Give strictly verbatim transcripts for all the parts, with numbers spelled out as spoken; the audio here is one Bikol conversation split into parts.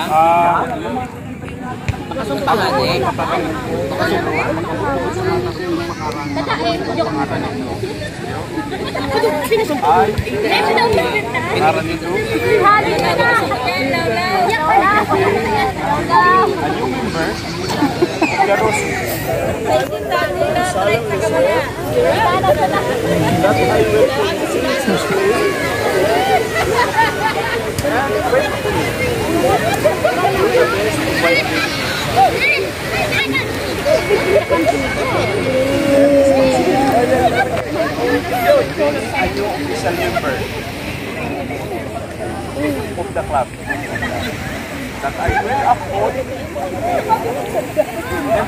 Ah, Official member of the club that I will uphold and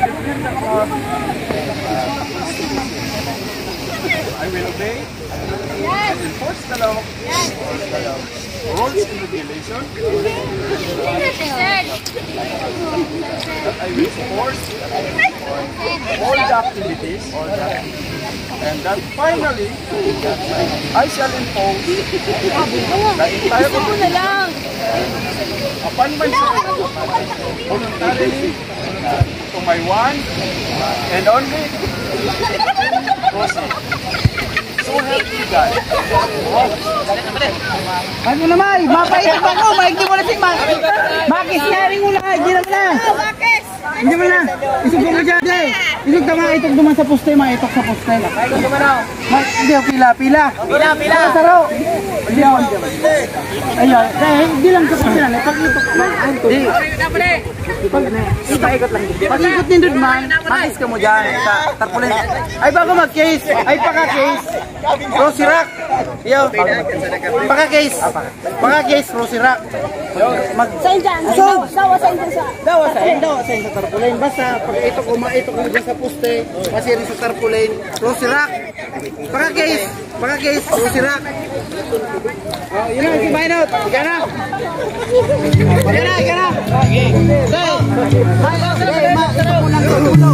defend the club. I will obey and enforce the law, rules and regulations. That I will support all the activities, and that finally, I shall impose the entire obligation upon myself voluntarily to my one and only Rosie. So help me God. Ano na, May? Mapait ako, May. Di mo na si May. Makis na rin mo na, May. Di na mo na. Hindi mo na. Isog mo dyan, Jay. Isog tama, itok duman sa poste, May. Itok sa poste. May, hindi, pila, pila. Pila, pila. Pila, saro. Hindi, oh. Ayun. Eh, hindi lang sa poste na. Pag itok, May. Di. Pag, pag-ikot nindot man, makis ka mo dyan. Sa tarpaulin. Ay, bago mag-case. Ay, paka-case. Rosirac. Yo. Paka-case. Paka-case, Rosirac. Mag- Sa Indian, sa Dawa, sa Indian, sa Dawa, sa Dawa, sa Indian, sa tarpaulin. Basta, pag ito, kuma-, ito, kuma dyan sa poste, masiring sa tarpaulin, Rosirac. Paka-case, paka-case, Rosirac. Oh, yun na, si Maynot. Ika na. Ika na, ika na. Sige. Maynot, sige, ma-, ito po lang sa ulo.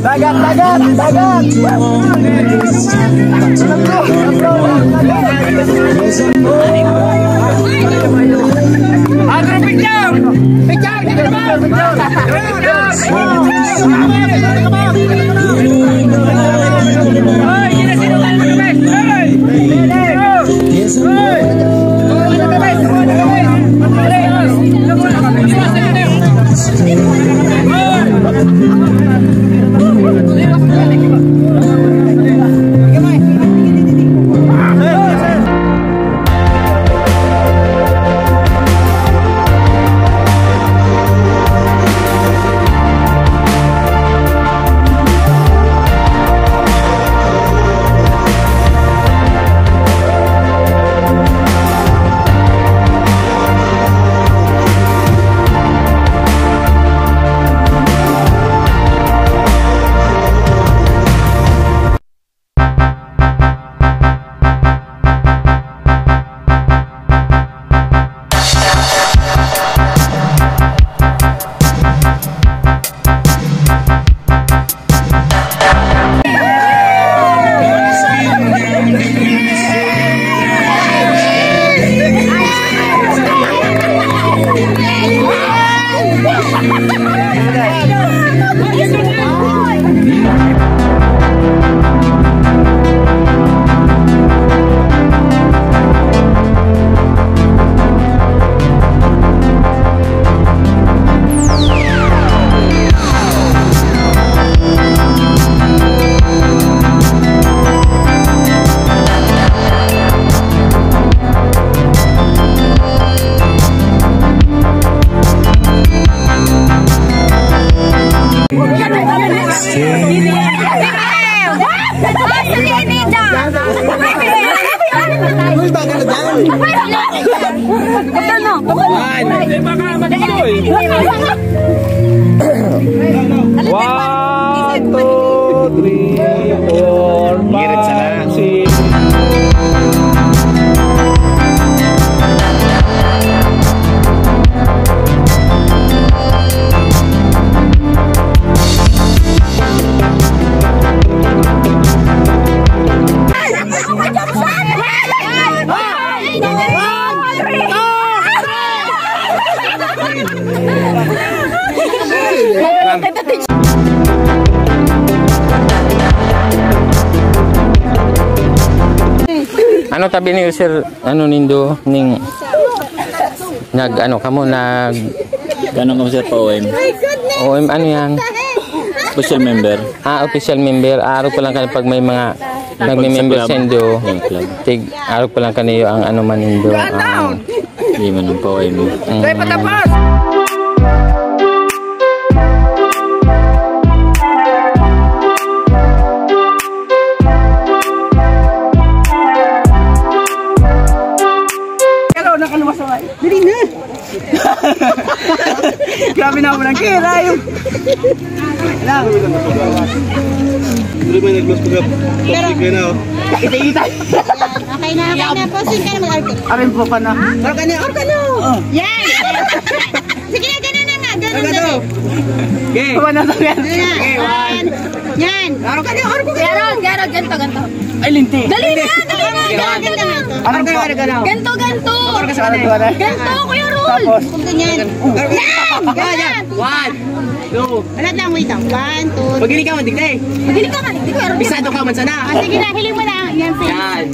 Dagat, dagat, dagat. Agro picture! Picture! Picture! One, two, three, four, five, six. Ano tabi ni sir, ano nindo ning nag ano kamo nag Ganun kamo sir pa O M. O M ano yan? Official member. Ah, official member. Araw pa lang kami pag may mga nagme-member sa indo. Yung club. Tig, araw pa lang kaniyo ang ano man indo. Ang Hindi man ang pa O M. Mm. Hello, nakaluwas ako. Dali na. Grabe na ako ng kira, yung Lang. Ano ba yung nag-close ko? Pero Toxic ka na, oh. Kita-kita. Okay na, okay na. Posting ka na, mag-alcohol. Arin po ka na. Organo, organo. Oh. Yan. Sige na, ganun na nga. Ganun, Organo. ganun. Okay. Wala na yan. Ganun na. Okay, one. Yan. Organo, organo. Gerald, Gerald, ganito, ganito. Ay, linti. Dali na, dali na, Sige, dali na. Ano Organo, ba? organo. Ganito, ganito. Organo, organo. Ganito, Kuya Rol. Tapos? Kung ganyan. Yan, Yan, yan. ganyan. One. Two. Wala lang, wait lang. One, two, Pagili ka, madigday. Pagili ka, madigday, pero Bisado ka man sana. Ah, sige na, hiling mo na. Yan, sige. Yan.